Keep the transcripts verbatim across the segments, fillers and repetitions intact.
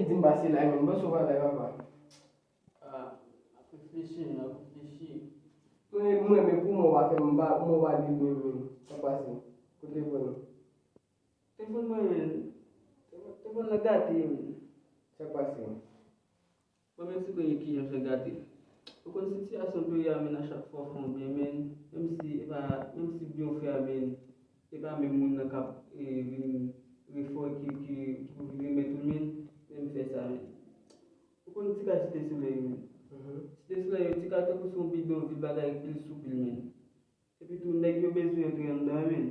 Di m pase la, men, bon, sou pa la, papa. Ah, ap reflechi, men, ap reflechi. Mwen, mwen, men pou mwen, w a fè m ba, mwen, w a li, men, men. Sa pase? Kote pran? Telefòn mwen, men. Telefòn nan gate, men. Sa pase? Bon, men, si konnen ki jan fè gate. Ou konn sitiyasyon peyi a, men, a chak fwa w fè yon byen, men, menm si, e pa, menm si byen w fè a, men, e pa menm moun nan k ap, e, vin refò ki, ki, ki pou vin remèt ou, men, menm fè sa, men. Ou konn ti kay Site Solèy, men. Site Solèy yo, ti kay tankou se yon bidonvil, bagay pil sou pil, men. Epi tou, nèg yo bezwen antre anndan an, men.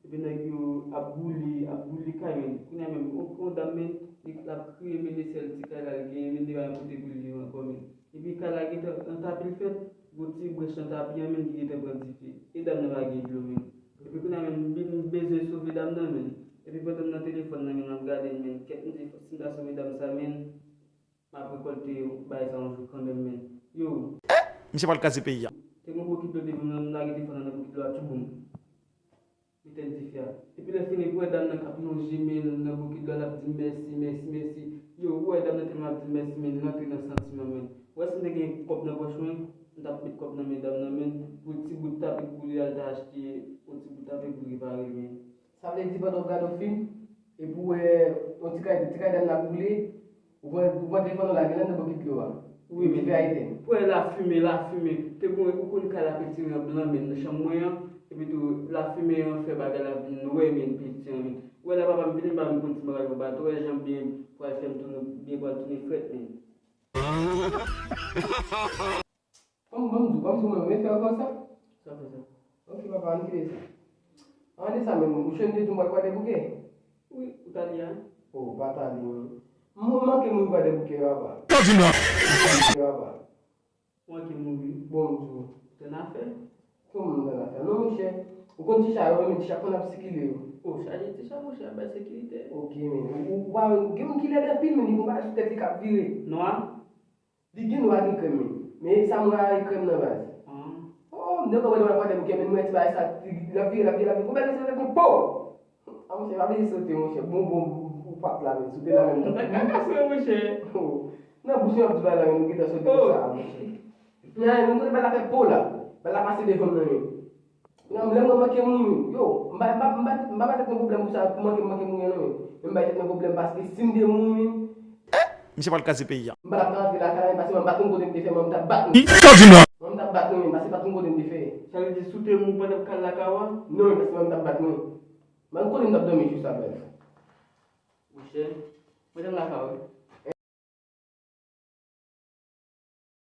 Epi nèg yo ap boule, ap boule kay, men. Kounye a menm, on, on dam, men, li, l ap kriye, men, de sèl ti kay la l genyen, men, li pa gen kote pou l viv ankò, men. Epi kay la gentan, antan anpil fèt, gwo ti branch nan tapi an, men, ki gentan pran dife. E dam nan pa gen dlo, men. Epi kounye a menm, m bi-, m bezwen sove dam nan, men. Epi pandan m nan telefòn nan, men, m ap gade l, men. Kèt, m di, fòk si m ta sove dam sa, men. M ap rekòlte bagay sa yon jou kanmenm, men. Yo. Misye pral kraze peyi a. Te gen yon bokit dlo devan m nan, m lage telefòn nan nan bokit dlo a, tchouboum. Li etèn dife a. Epi lè fini, pou wè dam nan k ap lonje men l nan bokit dlo a, l ap di m mèsi, mèsi, mèsi. Yo, ou wè dam nan tèlman ap di m mèsi, men l antre nan santiman, men. Ou wè si m te gen kòb nan pòch mwen, m t ap met kòb nan men dam nan, men, pou ti bout tapi k boule a, l ta achte yon ti bout tapi pou repare l, men. Sa vle di pandan w gade yon fim, epi w wè yon ti kay, ti kay dam nan ap boule, ou pran, ou pran telefòn ou lage l anndan bokit dlo a. Wi, men. Dife a etèn. Pou wè lafimen, lafimen. Te gon, ou konn kay la penti an blan, men nan chanm mwen an, epi tou lafimen an fè bagay la vin nwè, men penti an, men. Ou wè la papa m vini, m pa menm konn si m pral yon bato, ou wè jan byen pral fè m tounen, byen pral tounen frèt, men. Ban m, ban m di w, ban m di w, mwen, mwen fè w konsa. Sa fè sa. Ok, papa, ann kite sa. Ann de sa menm, ou chonje tou, m pral Kwadèboukè. Wi, ou ta li a? Oh, ou pa ta li, non. M, m manke mouri Kwadèboukè, papa. Papa. Ou manke mouri? Bon, m di w. Tènafè? Kòman m tènafè? Non, monchè. Ou konn ti cha yo, men ti cha konn ap sikile yo. Oh, chaje ti cha, monchè, ap bay sekirite. Ok, men. Ou, ou, ou pa gen moun ki lèd anpil, men li gon bagay sou tèt li k ap vire. Nwa? Li gen nwa, gen krèm, men. Men sa m rayi krèm nan baz. Ah. Oh, m te konprann mwen pa de bouke, men mwen ti bagay sa, l ap vire, l ap vire, l ap vire. Gon bèl mesye, mwen, po! Ah, monchè, pa bliye sote, monchè. Bon, bon, ou pa t la, men. Sote la menm. Nan kaka sou, monchè. Oh. Nan bouch mwen ap di bagay la, men, nou gentan sote konsa, monchè. Nan, nou konnen bèl la fè po la. Bèl la pase devan m nan, men. Nan, lè mwen manke mouri, yo, m pa, m pa, m pa, m pa bay tèt mwen pwoblèm pou sa, pou manke, manke mouri an, non, men. Men m bay tèt mwen pwoblèm paske si m te mouri, Misye pral kraze peyi a. M pa t ap ka rantre lakay la, men paske mwen m pa t konn kote m te fè, mwen m t ap bat moun. Sa w di m la? Mwen m t ap bat moun, men paske m pa t konn kote m te fè. Sa vle di, si w te mouri pandan m kal lakay ou a? Non, men paske mwen m t ap bat moun. Mwen kote m t ap dòmi jou sa, bèl. Monchè, mwen te lakay ou, wi.